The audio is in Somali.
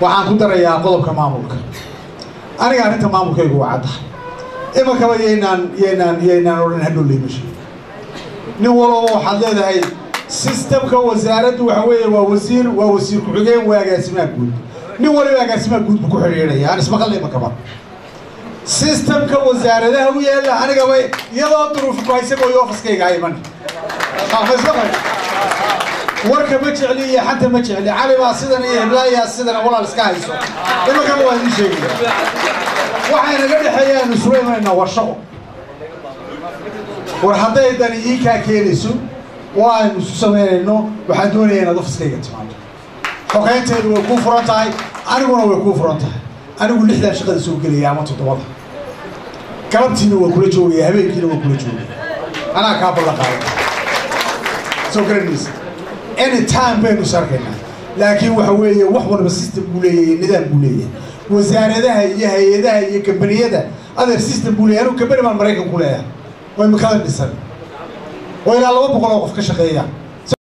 Waxaan ku darayaa qodobka maamulka. Aniga arrinta maamulkaygu waa caddahay. Imakaba yaynaan odhan hadhow layma sheego. Nin walooba waxaad leedahay systemka wasaaraddu waxa weeye waa wasiir, waa wasiir ku-xigeen, waa agaasimaha guud. Nin waliba agaasimaha guud buu ku xidhiidhaya. Aan ismaqalna imakaba systemka wasaaradaha u yaalla. Anigaba iyadoo duruufi ku haysa mooyo ofiskayga ha iman. Warka ma jecli iyo xanta ma jecli. Cali baa sidan iyo heblaayaa sidan, walaal iska hayso. Imakaba waa idiin sheegaya, waxay naga dhexeeyaan isula imanaynaa war shaqo. War hadday dani ii kaa keenayso oo aynu isu samaynayno, waxaan doonayaa inaad ofiskayga timaado. Xogeynteedu way kuu furan tahay, aniguna way kuu furan tahay. Anigu 6-dan shaqada soo gelaya ama 7-da galabtiina waa kula joogaya, habeenkiina waa kula joogaya. Anaa kaa ballan qaaday, soo garan maysa. Any time baynu is arkaynaa, laakiin waxa weeye wax walba system buu leeyahay, nidaam buu leeyahay. Wasaaradaha iyo hay-adaha iyo kambaniyada, adeer, system buu leeyahay. Anigu kambani baan Maraykan ku leeyahay oo imikada dhisan oo ilaa 200 oo qof ka shaqeeya.